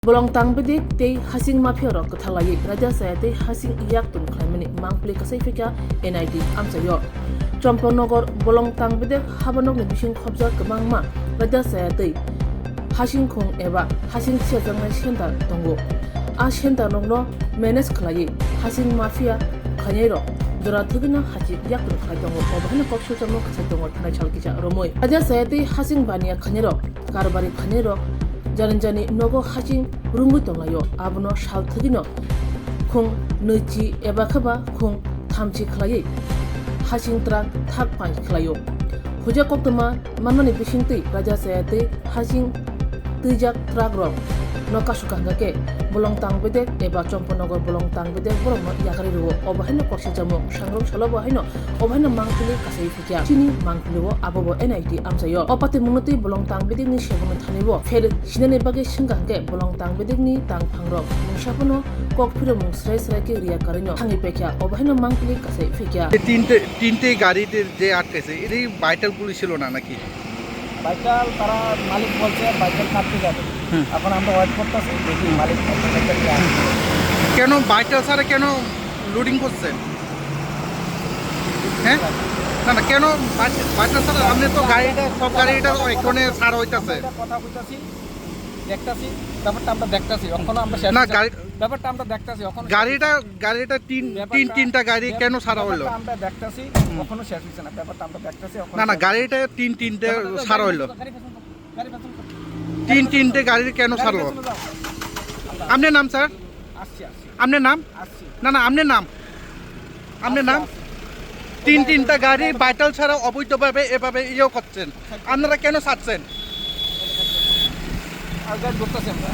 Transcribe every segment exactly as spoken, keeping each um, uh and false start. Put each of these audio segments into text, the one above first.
Bolong Tangbedek tei Hasing mafia rok kwthalaiwi raida chaya tei hasing yak tun khlaimani mangpili kasai phikha N I T amchaio. Chomponogor Bolong Tangbedek habanokni bising khobjak kwbangma raida chaya tei hasing khung eba hasing siyajaknai center tongo. A center rokno manage khlaiwi hasing mafia khlainai rok jora thwgwino hachik yak tun khlai tongo. Obo haino kok sujamo kwchai tongo thanai sal kisa romwi. Raida chaya tei hasing baniya khlainai rok Karbari khainai rok jani jani nogo hasing rungwi tonglaio, abono sal thwgwino khung nwichi eba khe ba khung thamchi khlaiwi hasing truck thak pai khlaio. Huja koktwma manmani bisingtwi raida chaya tei hasing twijak truck rok no kasu kaham khe Bolong Tangbedek eba Chomponogor Bolong Tangbedek borokno yakarwi rwo. Obo haino koksijamung sangrong salo bo haino obo haino mangpili kasai Kya chini mangpili o abo bo N I T amchaio. O patimungno tei Bolong Tangbedekni sebokni thani o pher sinani bagwi swngkha hwnkhe Bolong Tangbedekni tangphangrok mungsa phano kok phiromung srai srai khe riya karwino thangwi paikha, obo haino mangpili kasai phikya. ये तीन टे, तीन टे गाड़ी थे, जे आठ कैसे, ये भाइटल पुलिस ছিল না নাকি? ভাইটাল তারা মালিক বলছে ভাইটাল কাটতে যাবে। হুম। এখন আমরা ওয়েট করতেছি, দেখি হুম। মালিক কত টাকা দিয়ে আসে। কেন ভাইটাল ছাড়া কেন লোডিং করছেন? হ্যাঁ? না, না, কেন বাস-, বাসের সাথে আপনি তো গাড়িটা, সব গাড়ি এটা তো এখানে ছাড়া হইতাছে। আমরা কথা কইতাছি, দেখতাছি, ব্যাপারটা আমরা দেখতাছি, এখনো আমরা শেষ না, হইছে না। গাড়ি ব্যাপারটা আমরা দেখতাছি, এখনো গাড়িটা, গাড়িটা তিন, ব্যাপারটা তিন, তিনটা গাড়ি ব্যাপ-, কেন ছাড়া হইলো? ব্যাপারটা আমরা দেখতাছি, হুম। এখনো শেষ হইছে না, ব্যাপারটা আমরা দেখতাছি, এখনো না, না, শেষ হইছে না। গাড়িটা তিন, তিনটে ব্যাপারটা ছাড়া হইলো। গাড়ি পেছন করো, গাড়ি পেছন করো। তিন, তিনটে গাড়ি কেন গাড়ি ছাড়লো? পেছনে যাও। আপনার নাম, স্যার? আসছি, আসছি। আপনার নাম? আসছি। না, না, আপনার নাম? আপনার নাম? আসছি, আসছি। তিন তিনটা গাড়ি ভাইটাল ছাড়া অবৈধভাবে এভাবে ইয়েও করছেন। আপনারা কেন ছাড়ছেন? আর গাড়ি ধরতেছি আমরা।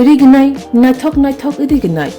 Rignai, naithok naithok rignai.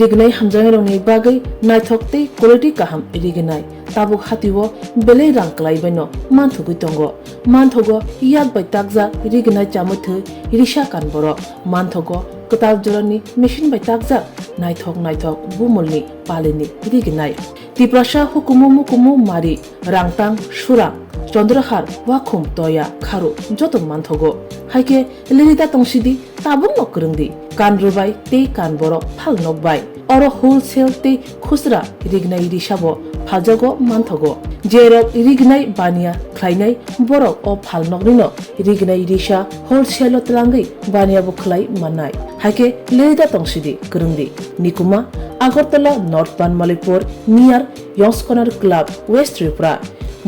Rignai hamjaknairokni bagwi naithok tei quality kaham rignai. Tabuk hatio belai rang kwlai baino manthogwi tongo. Manthogo yak bai takjak rignai chamwi thwi risa kan borok. Manthogo kwtal jorani machine bai takjak naithok naithok bumulni palini rignai. Tiprasa hukumu mukumu mari, rangtang, surang, chondrohar, wakhum, toya, kharu joto manthogo. Haikhe lirida tongsidi, tabukno kwrwngdi. Kan rwbai tei kan borok phal nokbai. Oro wholesale tei khusra rignai risabo phaljago manthogo. Jerok rignai baniya khlainai borok o phalnoknino rignai risa wholesale-o twlangwi baniya bo khlai mannai. Haikhe lirida tongsidi kwrwngdi. Nikuma, Agartala North Banmalipur near Yongskonar Club, West Tripura.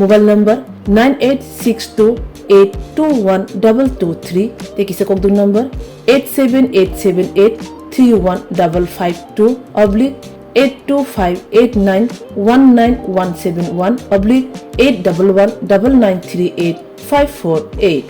Mobile number nine eight six two eight two one double two three tei kisa kokduk number eight seven eight seven eight three one double five two oblique eight two five eight nine one nine one seven one oblique eight double one double nine three eight five four eight.